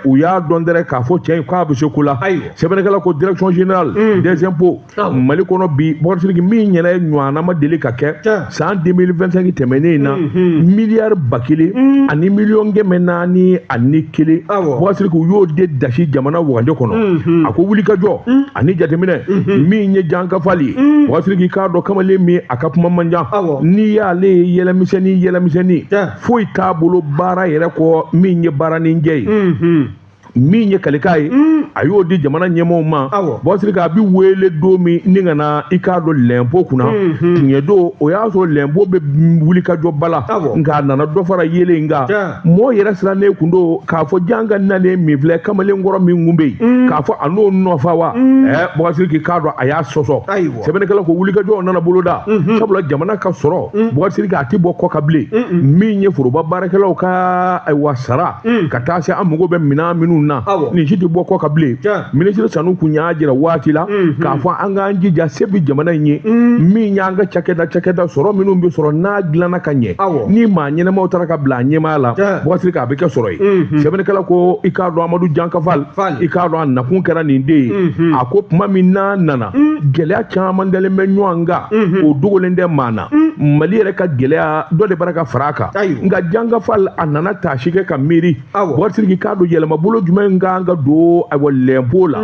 Speaker 1: u y'a dɔn dɛrɛ k'a fɔ cɛ in k'a bɛ se ko la. Sɛbɛnnikɛla ko direction générale des impôts Mali kɔnɔ bi Boubacar Sidiki min yɛrɛ ɲɔgɔnna ma deli ka kɛ san 2025 tɛmɛnen in na miliyari 1000 ani miliyɔn 401 Boubacar Sidiki u y'o de dasi jamana wagande kɔnɔ. A ko wulikajɔ ani jateminɛ min ye Janka Fall ye Boubacar Sidiki k'a dɔn kamalen min a ka kuma man jan n'i y'ale ye yɛlɛmisɛnnin foyi t'a bolo baara yɛrɛ kɔ min ye baara ni jɛ ye. Min ye kalika ye a y'o di jamana ɲɛmɔgɔw ma. Boubacar Sidiki a bɛ wele don min ni ka na i k'a dɔn lɛnpo kunna tiɲɛ don o y'a sɔrɔ lɛnpo bɛ wulikajɔ ba la nka a nana dɔ fara yelen in kan. Mɔɔ yɛrɛ sirannen kun don k'a fɔ Janka nalen min filɛ kamalen kɔrɔ min kun bɛ yen k'a fɔ a n'o nɔfa wa. Boubacar Sidiki k'a dɔn a y'a sɔsɔ. Sɛbɛnnikɛla ko wulikajɔ nana boloda sabula jamana ka sɔrɔ Boubacar Sidiki a tɛ bɔ kɔ kan bilen min ye foroba baarakɛlaw ka ayiwa sara ka taa se an mago bɛ minɛn minnu na nin si tɛ bɔ kɔ kan bilen. Minisiri Sanu kun y'a jira waati la k'a fɔ an k'an jija se bɛ jamana in ye min y'an ka cakɛda sɔrɔ minnu bɛ sɔrɔ n'a dilanna ka ɲɛ ni maa ɲɛnɛmaw taara ka bila a ɲɛmaaya la Boubacar Sidiki a bɛ kɛ sɔrɔ ye. Sɛbɛnnikɛla ko i k'a dɔn Amadu Janka Fall i k'a dɔn a nakun kɛra nin de ye. A ko tuma min n'a nana gɛlɛya caman dalen bɛ ɲɔgɔn kan o dogolen tɛ maa na. Mali yɛrɛ ka gɛlɛya dɔ de bara ka fara a kan nka Janka Fall a nana taasi kɛ ka miiri Boubacar Sidiki k'a dɔn yɛlɛmabolo jumɛn kan ka don ayiwa lɛnpo la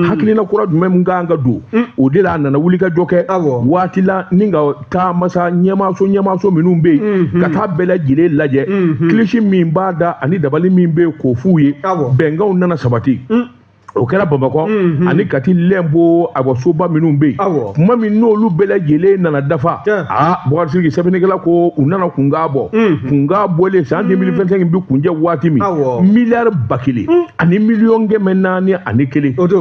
Speaker 1: hakilina kura jumɛn kan ka don o de la a nana wulikajɔ kɛ waati la ni ka taa masa ɲɛmaaso minnu bɛ yen ka taa bɛɛ lajɛlen lajɛ kilisi min b'a da ani dabali min bɛ yen k'o f'u ye bɛnkanw nana sabati. O kɛra Bamakɔ ani Kati lɛnpo ayiwa soba minnu bɛ yen tuma min n'olu bɛɛ lajɛlen nana dafa Boubacar Sidiki sɛbɛnnikɛla ko u nana kunkan bɔ kunkan bɔlen san 2025 bɛ kunjɛ waati min miliyari 1000 ani miliyɔn 401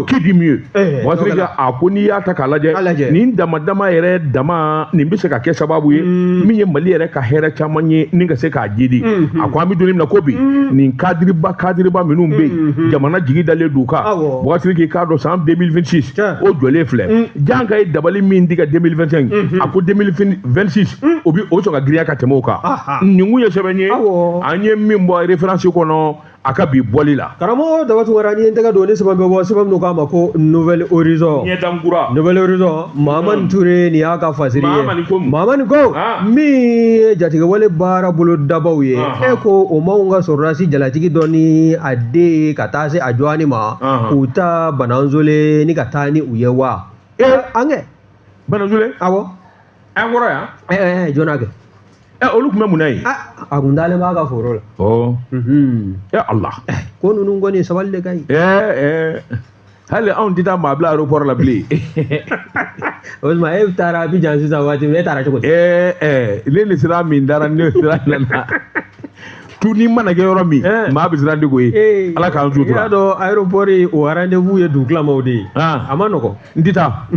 Speaker 1: qui dit mieux. Boubacar Sidiki a ko n'i y'a ta k'a lajɛ nin dama dama yɛrɛ dama nin bɛ se ka kɛ sababu ye min ye Mali yɛrɛ ka hɛrɛ caman ye ni ka se k'a jidi. A ko an bɛ don min na ko bi nin kadiriba minnu bɛ yen jamana jigi dalen don u kan. Boubacar Sidiki k'a dɔn san 2026 o jɔlen filɛ Janka ye dabali min di ka 2025 a ko 2026 o bɛ o sɔn ka girinya ka tɛmɛ o kan. Nin kun ye sɛbɛn ye an ye min bɔ référence kɔnɔ a ka bi bɔli la.
Speaker 2: Karamɔgɔ Daba Tunkara n'i ye n tɛgɛ don ni sɛbɛn bɛ bɔ sɛbɛn minnu k'a ma ko Nouvel Horizon
Speaker 1: ɲɛdankura
Speaker 2: Nouvel Horizon Mahamani Ture nin y'a ka fasiri ye. Mahamani ko min ye jatigɛwale baara bolodabaw ye e ko o m'anw ka sɔrɔdasi jalatigi dɔ ni a den ye ka taa se a jɔni ma k'u ta Bananzole ni ka taa ni u ye wa. An kɛ
Speaker 1: Bananzole
Speaker 2: awɔ
Speaker 1: an kɔrɔ yan
Speaker 2: jɔn kɛ
Speaker 1: olu tun bɛ mun na yen.
Speaker 2: A kun dalen b'a ka foro la.
Speaker 1: Allah
Speaker 2: ko ninnu kɔni sabali de ka ɲi.
Speaker 1: Hali anw tɛ taa maa bila aéroport la bilen.
Speaker 2: O tuma e taara Abidjan sisan waati min e taara cogo di.
Speaker 1: Ne ni sira min dara ne sira nana. Tuni mana kɛ yɔrɔ min maa bɛ siran de ko ye Ala k'an sutura.
Speaker 2: I y'a dɔn aéroport o rendez-vous ye dugutilamaw de ye. A ma nɔgɔn.
Speaker 1: N tɛ taa.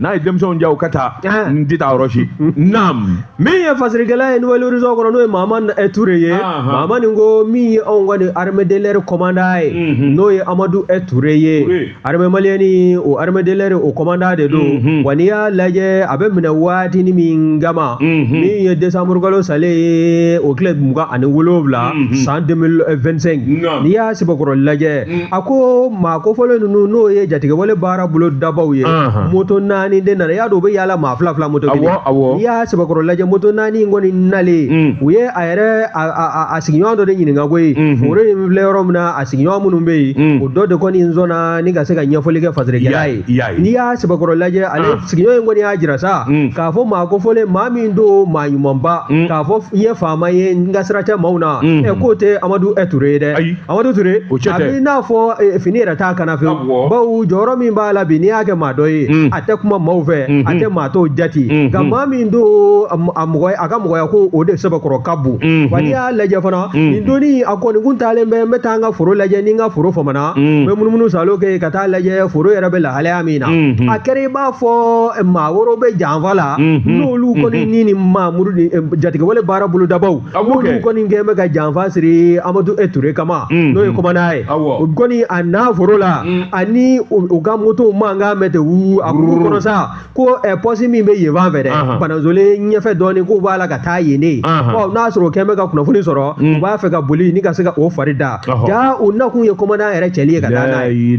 Speaker 1: N'a ye denmisɛnw ja u ka taa n tɛ taa yɔrɔ si. Naam.
Speaker 2: Min ye fasirikɛla ye Nouvel Horizon kɔnɔ n'o ye Mahamani Ture ye. Mahamani ko min ye anw ka nin armée de l'air commandant ye n'o ye Amadu Ture ye. Armée malienne o armée de l'air o commandant de don. Wa n'i y'a lajɛ a bɛ minɛ waatinin min kama min ye décembre kalo salen ye o tile 27 san 2025 n'i y'a sɛbɛkɔrɔ lajɛ a ko maa kofɔlen ninnu n'o ye jatigɛwale baara bolodabaw ye moto 4 de nana i y'a dɔn u bɛ yaala maa fila fila moto kelen n'i y'a sɛbɛkɔrɔ lajɛ moto 4 in kɔni nalen u ye a yɛrɛ a sigiɲɔgɔn dɔ de ɲininka koyi foro in filɛ yɔrɔ min na a sigiɲɔgɔn minnu bɛ yen o dɔ de kɔni sɔnna ni ka se ka ɲɛfɔli kɛ fasirikɛla ye n'i y'a sɛbɛkɔrɔ lajɛ ale sigiɲɔgɔn in kɔni y'a jira sa k'a fɔ maa kofɔlen maa min don maa ɲumanba k'a fɔ n ye faama ye n ka sira tɛ maaw na k'o tɛ Amadu Ture ye dɛ. Amadu Ture a b'i n'a fɔ fini yɛrɛ t'a kana fewu bawo jɔyɔrɔ min b'a la bi n'i y'a kɛ maa dɔ ye a tɛ kuma maaw fɛ a tɛ maa tɔw jate nka maa min don a ka mɔgɔya ko o de sɛbɛkɔrɔ ka bon. Wa n'i y'a lajɛ fana nin donni a kɔni kun taalen bɛ n bɛ taa n ka foro lajɛ ni n ka foro famana n bɛ munumunu salo kɛ ka taa lajɛ foro yɛrɛ bɛ lahalaya min na a kɛra i b'a fɔ maa wɛrɛw bɛ janfa la n'olu kɔni ni maa muru jatigɛwale baara bolodabaw Olu kɔni kɛn bɛ ka janfa siri Amadu E Ture kama, n'o ye commandant ye. O kɔni a n'a foro la, ani u ka motow mankan mɛn ten wu a k'u kɔnɔ sa ko poste min bɛ yen fan fɛ dɛ, Bananzole ɲɛfɛ dɔɔnin, k'u b'a la ka taa yen de. Ɔ n'a sɔrɔ o kɛn bɛ ka kunnafoni sɔrɔ, u b'a fɛ ka boli ni ka se ka o fari da. Ja u nakun ye commandant yɛrɛ cɛli ye ka taa n'a ye.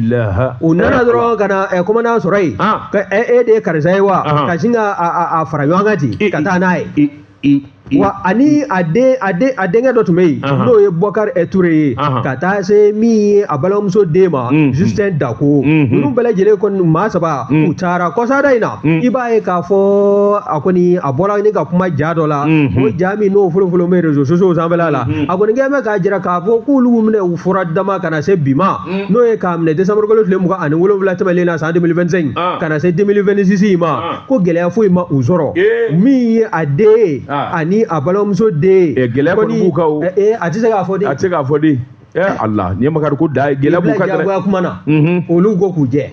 Speaker 2: U nana dɔrɔn ka na commandant sɔrɔ yen, ka e de ye karisa ye wa, ka sin ka a fara ɲɔgɔn kan ten ka taa n'a ye. Wa ani a denkɛ dɔ tun bɛ yen, n'o ye Bɔkari Ture ye, ka taa se min ye a balimamuso den ma, Justin Dako. Ninnu bɛɛ lajɛlen kɔni maa saba, u taara kɔsada in na. I b'a ye k'a fɔ a kɔni a bɔra ni ka kuma ja dɔ la, o ja min n'o folofolo bɛ réseaux sociaux sanfɛla la, a kɔni kɛlen bɛ k'a jira k'a fɔ k'olu minɛ u fura dama ka na se bi ma, n'o ye k'a minɛ décembre kalo tile 27 tɛmɛnen na san 2025 ka na se 2026 in ma, ko gɛlɛya foyi ma u sɔrɔ. Min ye a den ye ani a balimamuso den
Speaker 1: ye, gɛlɛya kɔni b'u kan o.
Speaker 2: A tɛ se k'a fɔ de.
Speaker 1: A tɛ se k'a fɔ de. Allah, nin ye Makari ko da ye, gɛlɛya b'u kan dɛ.
Speaker 2: Jagoya kuma na, olu ko k'u jɛ.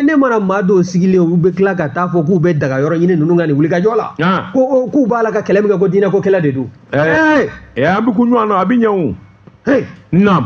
Speaker 2: Ne mana maa dɔw sigilen, olu bɛ tila ka taa fɔ k'u bɛ daga yɔrɔ ɲini ninnu ka nin wulikajɔ la, ko k'u b'a la ka kɛlɛ min kɛ, ko diinɛ ko kɛlɛ de don.
Speaker 1: An bɛ kun ɲɔgɔn na, a bɛ ɲɛ o. Naam.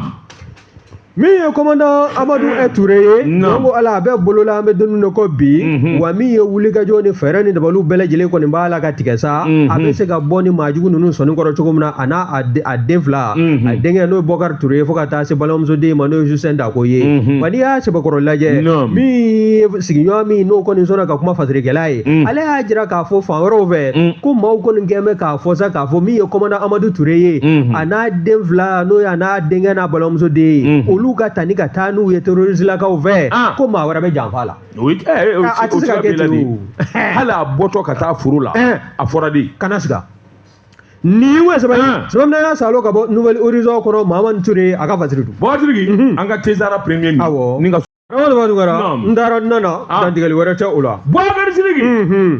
Speaker 2: Min ye commandant Amadu Ture ye, n'an ko Ala a bɛ bolo la, an bɛ don min na ko bi. Wa min ye wulikajɔ ni fɛɛrɛ ni dabaliw bɛɛ lajɛlen kɔni b'a la ka tigɛ sa, a bɛ se ka bɔ ni maajugu ninnu sɔnni kɔrɔ cogo min na, a n'a a den fila, a denkɛ n'o ye Bɔkari Ture ye, fo ka taa se balimamuso den ma, n'o ye Justin Dako ye. Wa n'i y'a sɛbɛkɔrɔ lajɛ, min ye sigiɲɔgɔn min n'o kɔni sɔnna ka kuma fasirikɛla ye, ale y'a jira k'a fɔ fan wɛrɛw fɛ ko maaw kɔni kɛn bɛ k'a fɔ sa k'a fɔ min ye commandant Amadu Ture ye, a n'a den fila, n'o ye a n'a denkɛ n'a balimamuso den ye, olu ka ta ni ka taa n'u ye terroristelakaw fɛ, ko maa wɛrɛ bɛ janfa la. A tɛ se ka kɛ ten o.
Speaker 1: Hali a bɔtɔ ka taa foro la, a fɔra de.
Speaker 2: Kana siga. Nin ye sɛbɛn sɛbɛn y'a salo ka bɔ Nouvel Horizon kɔnɔ, Mahamani Ture a ka fasiri don.
Speaker 1: Bɔgɔtigi, an ka Tezara premier min.
Speaker 2: Awɔ.
Speaker 1: Ni ka
Speaker 2: n taara dunan na, dantigɛli wɛrɛ tɛ o la.
Speaker 1: Boubacar Sidiki,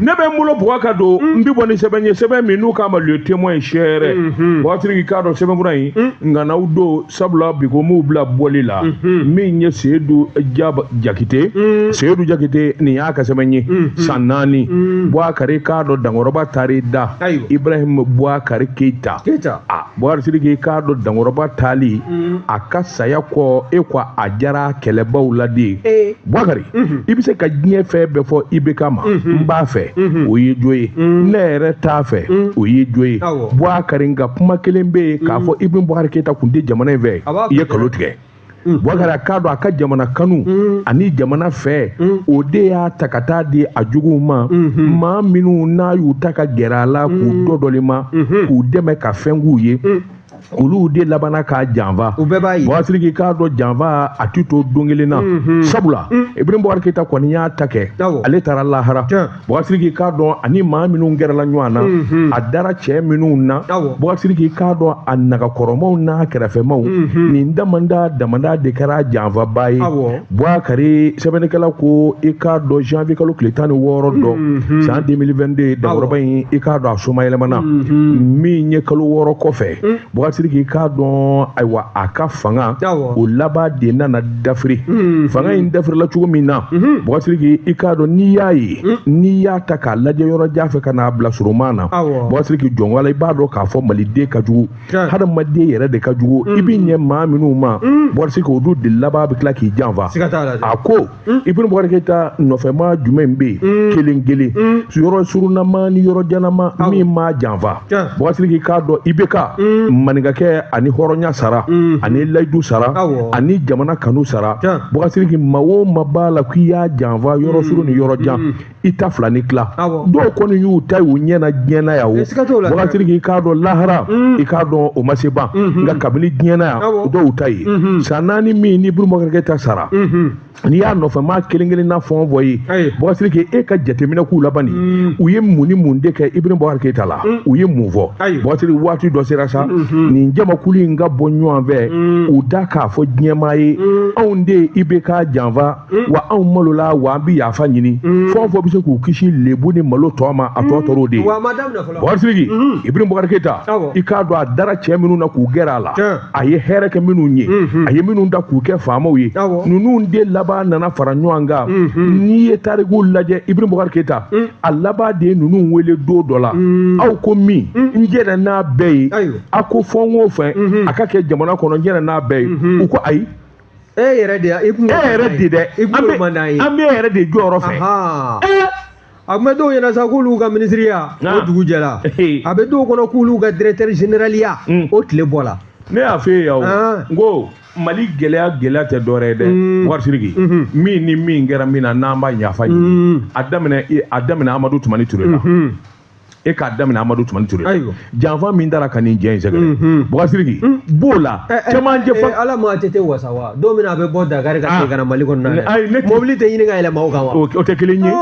Speaker 1: ne bɛ n bolo bugɔ ka don, n bɛ bɔ ni sɛbɛn ye, sɛbɛn min n'u k'a ma le témoin cher. Boubacar Sidiki, k'a dɔn sɛbɛnfura in nka n'aw don, sabula bi ko m'u bila bɔli la. Min ye Seyidu Jakite, Seyidu Jakite nin y'a ka sɛbɛn ye san 4. Boubacar, k'a dɔn Dankɔrɔba taar'i da Ibrahim Boubacar Keita. Boubacar Sidiki, k'a dɔn Dankɔrɔba taali a ka saya kɔ, e ko a jara kɛlɛbaw la. Boubacar, i bɛ se ka diɲɛ fɛn bɛɛ fɔ IBK ma, n b'a fɛ, o ye jo ye, ne yɛrɛ t'a fɛ, o ye jo ye. Boubacar, nka kuma kelen bɛ yen k'a fɔ Ibrahim Boubacar Keita kun tɛ jamana in fɛ, i ye nkalon tigɛ. Boubacar, a k'a dɔn a ka jamana kanu ani jamana fɛ, o de y'a ta ka taa di a juguw ma, maa minnu n'a y'u ta ka gɛrɛ a la k'u dɔdɔli ma, k'u dɛmɛ ka fɛn k'u ye, olu de labanna k'a janfa. Boubacar Sidiki, k'a dɔn janfa a ti to don kelen na, sabula Ibrahim Boubacar Keita kɔni y'a ta kɛ, ale taara lahara. Boubacar Sidiki, k'a dɔn ani maa minnu gɛrɛla ɲɔgɔn na, a dara cɛ minnu na, Boubacar Sidiki, k'a dɔn a nagakɔrɔmaw n'a kɛrɛfɛmaw, nin damanda de kɛra janfaba ye. Boubacar, sɛbɛnnikɛla ko i k'a dɔn janvier kalo tile 16 dɔ san 2022, Dankɔrɔba in i k'a dɔn a somayɛlɛmana, min ye kalo 6 kɔfɛ. Boubacar Sidiki, k'a dɔn ayiwa a ka fanga o laban de nana dafiri. Fanga in dafirila cogo min na, Boubacar Sidiki, i k'a dɔn n'i y'a ye, n'i y'a ta k'a lajɛ yɔrɔ jan fɛ ka n'a bila surunman na, Boubacar Sidiki, jɔnko la i b'a dɔn k'a fɔ maliden ka jugu, hadamaden yɛrɛ de ka jugu. I bɛ ɲɛ maa minnu ma, Boubacar Sidiki, olu de laban bɛ tila k'i janfa. A ko Ibrahim Boubacar Keita nɔfɛmaa jumɛn bɛ yen kelen kelen, yɔrɔ surunnama ni yɔrɔ janama min m'a janfa? Boubacar Sidiki, k'a dɔn IBK maninkakɛ ani hɔrɔnya sara, ani layidu sara, ani jamana kanu sara. Boubacar Sidiki, maa o maa b'a la k'i y'a janfa yɔrɔ surun ni yɔrɔ jan, i ta fila ni tila. Dɔw kɔni y'u ta y'u ɲɛ na diɲɛ na yan o. Boubacar Sidiki, k'a dɔn lahara, i k'a dɔn o ma se ban, nka kabini diɲɛ na yan dɔw ta ye san 4 min ni Ibrahim Boubacar Keita sara, n'i y'a nɔfɛ maa kelen kelen na fɛn o fɛn ye, Boubacar Sidiki, e ka jateminɛ k'u laban nin, u ye mun ni mun de kɛ Ibrahim Boubacar Keita la, u ye mun fɔ? Boubacar Sidiki, waati dɔ sera sa, nin jamakulu in ka bɔ ɲɔgɔn fɛ, u da k'a fɔ diɲɛmaa ye, anw de ye IBK janfa, wa anw malola, wa an bɛ yafa ɲini. Fɛn o fɛn bɛ se k'u kisi lebu ni malo tɔ ma, a tɔ tɔr'o de ye. Boubacar Sidiki, Ibrahim Boubacar Keita, i k'a dɔn a dara cɛ minnu na k'u gɛrɛ a la, a ye hɛrɛ kɛ minnu ye, a ye minnu da k'u kɛ faamaw ye, ninnu de laban laban nana fara ɲɔgɔn kan. N'i ye tariku lajɛ, Ibrahim Boubacar Keita, a laban de ye ninnu wele don dɔ la. Aw ko min, n jɛra n'a bɛɛ ye. A ko fɛn o fɛn a ka kɛ jamana kɔnɔ, n jɛra n'a bɛɛ ye. U ko ayi.
Speaker 2: E yɛrɛ de, i
Speaker 1: kun e yɛrɛ de dɛ,
Speaker 2: i kunkolo man d'an ye.
Speaker 1: An bɛ e yɛrɛ de jɔyɔrɔ fɛ.
Speaker 2: A tun bɛ dɔw ɲɛna sa k'olu ka minisiriya o dugu jɛra. A bɛ dɔw kɔnɔ k'olu ka directeur généraliya o tile bɔra.
Speaker 1: Ne y'a f'e ye o, n ko Mali gɛlɛya gɛlɛya tɛ dɔwɛrɛ ye dɛ, Boubacar Sidiki. Min ni min kɛra min na, n'an b'a yafa ɲini, a daminɛ Amadu Tumani Ture la. E k'a daminɛ Amadu Tumani Ture la, janfa min taara ka nin jɛ in sɛgɛrɛ, Boubacar Sidiki b'o la cɛmancɛ
Speaker 2: fa. Ala ma ATT wasa wa, don min na a bɛ bɔ Dakar ka segin ka na Mali kɔnɔna na, mobili tɛ ɲini ka yɛlɛma o kan wa?
Speaker 1: O tɛ kelen ye,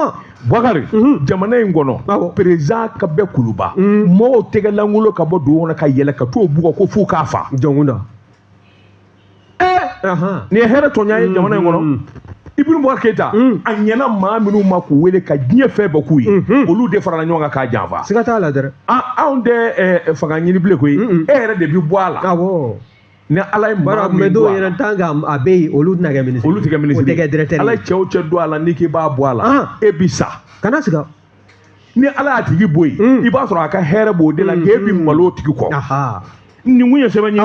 Speaker 1: Boubacar. Jamana in kɔnɔ, président ka bɛ Kuluba, mɔgɔw tɛgɛ lankolon ka bɔ dugu kɔnɔ ka yɛlɛ ka t'o bugɔ ko f'u k'a fa.
Speaker 2: Jɔnkun na.
Speaker 1: Nin ye hɛrɛ tɔɲa ye jamana in kɔnɔ. Ibrahim Boubacar Keita, a ɲɛna maa minnu ma k'u wele ka diɲɛ fɛn bɛɛ k'u ye, olu de farala ɲɔgɔn kan k'a janfa.
Speaker 2: Siga t'a la dɛ.
Speaker 1: Anw tɛ fanga ɲini bilen koyi, e yɛrɛ de bi bɔ a la. Ni Ala ye maa
Speaker 2: min bɔ a la, tant que a bɛ yen, olu tɛna kɛ minisiri.
Speaker 1: Olu tɛ kɛ minisiri.
Speaker 2: O tɛ kɛ directeur.
Speaker 1: Ala ye cɛ o cɛ don a la, n'i k'i b'a bɔ a la, e bi sa.
Speaker 2: Kana siga.
Speaker 1: Ni Ala y'a tigi bɔ yen, i b'a sɔrɔ a ka hɛrɛ b'o de la, k'e bi malo o tigi kɔ. Nin kun ye sɛbɛn ye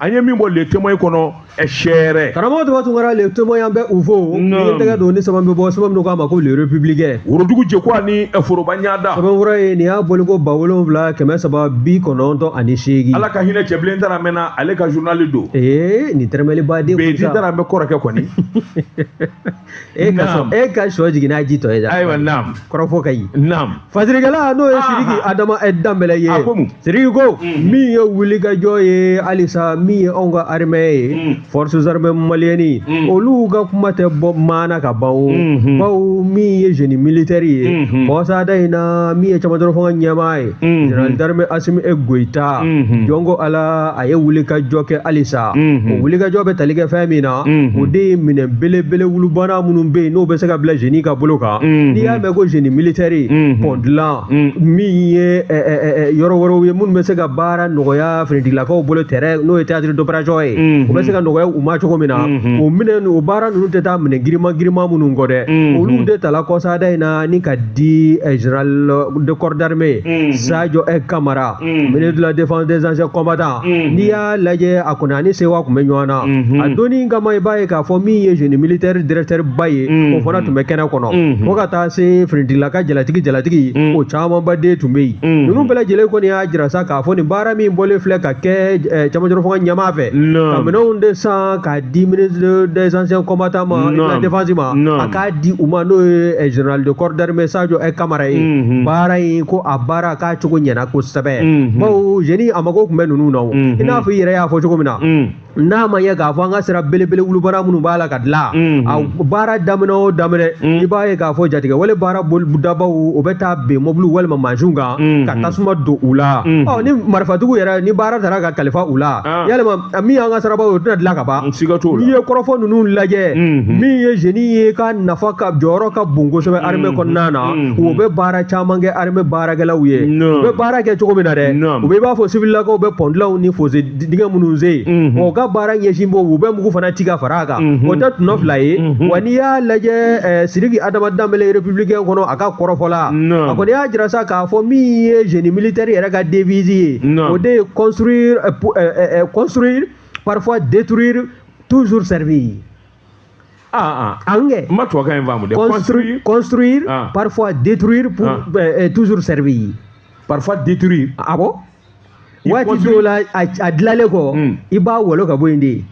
Speaker 1: an ye min bɔ Le Témoin kɔnɔ sɛɛrɛ.
Speaker 2: Karamɔgɔ Tuba Tunkara, Le Témoin, an bɛ u fo. Ni tɛgɛ don ni sɛbɛn bɛ bɔ, sɛbɛn min k'a ma ko Le Républicain.
Speaker 1: Worodugu jɛkuwa ni foroba ɲada.
Speaker 2: Sɛbɛnfura ye nin y'a bɔli ko 7398.
Speaker 1: Ala ka hinɛ Cɛbilen Daramɛ na, ale ka journal don.
Speaker 2: Ee, nin tɛrɛmɛlibaden.
Speaker 1: Bedi Daramɛ kɔrɔkɛ kɔni.
Speaker 2: E ka sɔ jigin n'a ji tɔ ye dɛ.
Speaker 1: Ayiwa, naam.
Speaker 2: Kɔrɔfɔ ka ɲi.
Speaker 1: Naam.
Speaker 2: Fasirikɛla, n'o ye Sidiki Adama Danbɛlɛ ye.
Speaker 1: A ko mun?
Speaker 2: Sidiki ko min ye wulikajɔ ye halisa, min ye anw ka armée ye, forces armées maliennes, olu ka kuma tɛ bɔ maana ka ban o. Bawo min ye génie militaire ye kɔsada in na, min ye camancɛrɔ fanga ɲɛmaa ye, général d'armée Assimi Goïta, jɔn ko Ala, a ye wulikajɔ kɛ halisa. O wulikajɔ bɛ tali kɛ fɛn min na, o de ye minɛn belebele wulubana minnu bɛ yen, n'o bɛ se ka bila génie ka bolo kan. N'i y'a mɛn ko génie militaire, pont dilan, min ye yɔrɔ wɛrɛw ye minnu bɛ se ka baara nɔgɔya finitigilakaw bolo, terrain, n'o ye théâtre d'opération ye, o bɛ se ka nɔgɔya u ma cogo min na, o minɛn, o baara ninnu tɛ taa minɛ girinman girinman minnu kɔ dɛ. Olu de tala kɔsada in na ni ka di général de corps d'armée Sadio Kamara, ministre de la défense des anciens combattants. N'i y'a lajɛ, a kɔni ani sewa tun bɛ ɲɔgɔn na a donni kama. I b'a ye k'a fɔ min ye génie militaire directeur ba ye, o fana tun bɛ kɛnɛ kɔnɔ, fo ka taa se finitigilaka jalatigi jalatigi, o camanba den tun bɛ yen. Ninnu bɛɛ lajɛlen kɔni y'a jira sa k'a fɔ nin baara min bɔlen filɛ ka kɛ camancɛrɔ fanga ɲɛmaa fɛ, ka minɛnw de san k'a di ministre des anciens combattants ma, de la défense ma, a k'a di u ma, n'o ye général de corps d'armée Sadio Kamara ye, baara in ko a baara k'a cogo ɲɛna kosɛbɛ. Bawo génie a mago tun bɛ ninnu na o, i n'a fɔ i yɛrɛ y'a fɔ cogo min na, n'a ma ɲɛ k'a fɔ an ka sira belebele wulubana minnu b'a la ka dilan, a baara daminɛ o daminɛ, i b'a ye k'a fɔ jatigɛ wale baara dabaw, o bɛ taa ben mɔbiliw walima mansinw kan ka tasuma don u la. Ɔ ni marifatigiw yɛrɛ, ni baara taara ka kalifa u la, yalima min y'an ka sirabaw ye, o tɛna dilan ka ban. N'i ye kɔrɔfɔ ninnu lajɛ, min ye génie ye ka nafa ka jɔyɔrɔ ka bon kosɛbɛ armée kɔnɔna na, o bɛ baara caman kɛ armée baarakɛlaw ye. U bɛ baara kɛ cogo min na dɛ, u bɛ i b'a fɔ civilakaw bɛ pont dilanw ni fossé dingɛ minnu sen, o ka baara ɲɛsin b'o, u bɛ mugu fana ci ka fara a kan, o tɛ tɔnɔ fila ye wa. N'i y'a lajɛ, Sidiki Adama Danbɛlɛ, Républicain kɔnɔ, a ka kɔrɔfɔ la, a kɔni y'a jira sa k'a fɔ min ye génie militaire yɛrɛ ka devise ye, o de ye construire, construire, parfois détruire, toujours servir.
Speaker 1: Ah,
Speaker 2: ah. Angɛ.
Speaker 1: N ma tubabukan in faamu dɛ.
Speaker 2: Construire, construire, parfois détruire pour toujours servir.
Speaker 1: Parfois détruire.
Speaker 2: Ah bon? Waati dɔw la, a dilanlen kɔ, i b'a walo ka bɔ yen de.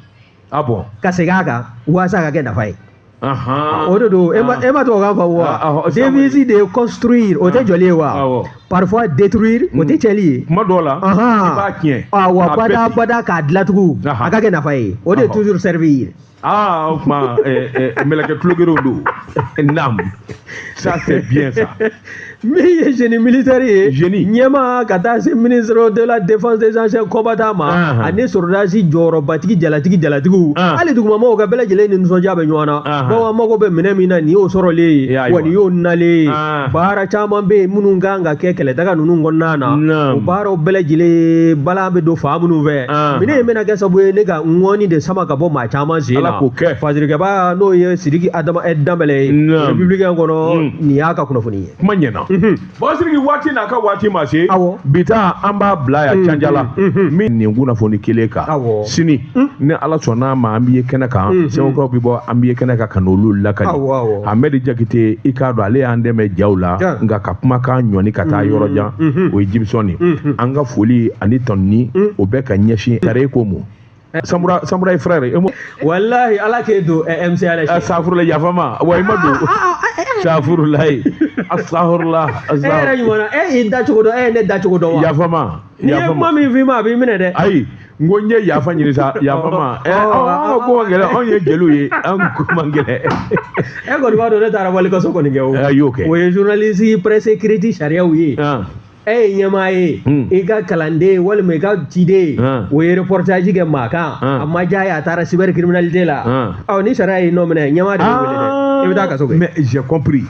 Speaker 1: Ah bon?
Speaker 2: Ka segin a kan walasa a ka kɛ nafa ye. O de don. E ma tubabukan faamu wa? Devise de construire, o tɛ jɔli ye wa? Parfois détruire, o tɛ cɛli ye.
Speaker 1: Kuma dɔw la, i b'a tiɲɛ.
Speaker 2: Awɔ, bada bada k'a dilan tugun, a ka kɛ nafa ye. O de ye toujours servir.
Speaker 1: Ah, o tuma mɛlɛkɛ tulogerew don. Naam. Ça, c'est bien ça.
Speaker 2: Min ye génie militaire ye,
Speaker 1: génie
Speaker 2: ɲɛma ka taa se ministre de la défense des anciens combattants ma, ani sɔrɔdasi jɔyɔrɔbatigi jalatigi jalatigiw, hali dugumamɔgɔw ka bɛɛ lajɛlen ni nisɔndiya bɛ ɲɔgɔn na. Bawo an mago bɛ minɛn min na, nin y'o sɔrɔlen ye wa, nin y'o nalen ye. Baara caman bɛ yen minnu kan ka kɛ kɛlɛtaga ninnu kɔnɔna na, o baaraw bɛɛ lajɛlen balan bɛ don fa minnu fɛ. Minɛn in bɛna kɛ sababu ye ne ka ŋɔni de sama ka bɔ maa caman sen na.
Speaker 1: Ala k'o kɛ.
Speaker 2: Fajirikɛba n'o ye Sidiki Adama Danbɛlɛ ye Républicain kɔnɔ, nin y'a ka kunnafoni ye.
Speaker 1: Kuma ɲɛna. Bon Sidiki, waati n'a ka waati ma se. Bi ta an b'a bila yan Canjala min nin kunnafoni kelen kan. Sini ni Ala sɔnna a ma, an b'i ye kɛnɛ kan. Sɛbɛnkuraw bɛ bɔ, an b'i ye kɛnɛ kan ka n'olu lakali. Ahmed Jakite, i k'a dɔn ale y'an dɛmɛ jaw la, nka ka kumakan ɲɔni ka taa yɔrɔ jan, o ye Jibisɔn ye. An ka foli ani tanuni o bɛ ka ɲɛsin tare ko mu. Samura Samura frère.
Speaker 2: Wallahi Ala k'e don MCA la.
Speaker 1: Safurula, yafa ma wa i ma don. Safurulayi. Astagfirullah.
Speaker 2: E yɛrɛ ɲuman na, e y'i da cogo dɔn, e ye ne da cogo dɔn wa?
Speaker 1: Yafa ma.
Speaker 2: N'i ye kuma min f'i ma, a b'i minɛ dɛ.
Speaker 1: Ayi, n ko n ye yafa ɲini sa, yafa ma. An ka ko man gɛlɛn, anw ye jeliw ye, an ko man gɛlɛn.
Speaker 2: E kɔni b'a dɔn ne taara walikaso kɔni kɛ o.
Speaker 1: A y'o kɛ.
Speaker 2: O ye journaliste presse écrite sariyaw ye. E ye ɲɛmaa ye, i ka kalanden walima i ka ciden, o ye reportage kɛ maa kan, a ma diya ye, a taara cybercriminalité la. Ɔ, ni sariya y'i nɔ minɛ, ɲɛmaa de bɛ wele dɛ, i bɛ taa kaso kɛ.
Speaker 1: Mais j'ai compris.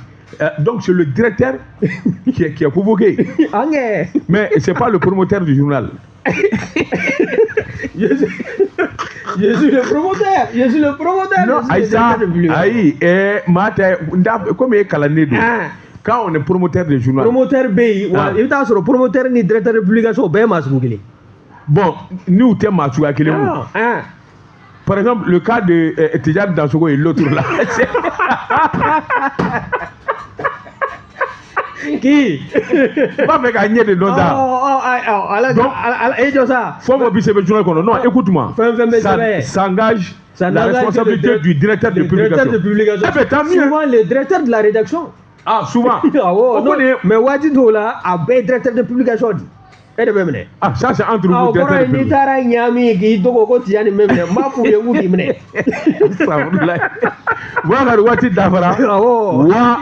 Speaker 1: Donc c'est le directeur qui est convoqué.
Speaker 2: Ok.
Speaker 1: Mais c'est pas le promoteur du journal.
Speaker 2: Je suis le promoteur. Je suis le promoteur.
Speaker 1: Non, Aïssa, ayi, maa tɛ, comme e kalanden don. Quand on est promoteur de journal.
Speaker 2: Promoteur bɛ yen, wa i bɛ taa sɔrɔ promoteur ni directeur de publication o bɛɛ ye maa sugu kelen.
Speaker 1: Bon, n'u tɛ maa suguya kelen o. Par exemple, le cas de Tidjane Dansoko et l'autre là.
Speaker 2: Qui?
Speaker 1: B'a fɛ k'a ɲɛ de dɔn sa.
Speaker 2: Ala e jɔ sa.
Speaker 1: Fɛn o fɛn bɛ sɛbɛn journal kɔnɔ, non, écoute-moi.
Speaker 2: Fɛn fɛn bɛ sɛbɛn.
Speaker 1: Ça engage la responsabilité du directeur de publication.
Speaker 2: Directeur de publication.
Speaker 1: Eh ben, tant mieux.
Speaker 2: Souvent le directeur de la rédaction.
Speaker 1: Ah, souvent.
Speaker 2: Awɔ, non, mais waati dɔw la a bɛɛ ye directeur de publication di. E de bɛ minɛ.
Speaker 1: Ah, ça c'est entre vous, directeur de
Speaker 2: publication. N'i taara Ɲami k'i dogo ko Tidjane bɛ minɛ, n b'a f'u ye k'u k'i minɛ.
Speaker 1: Boubacar, waati dafara.
Speaker 2: Awɔ.
Speaker 1: Wa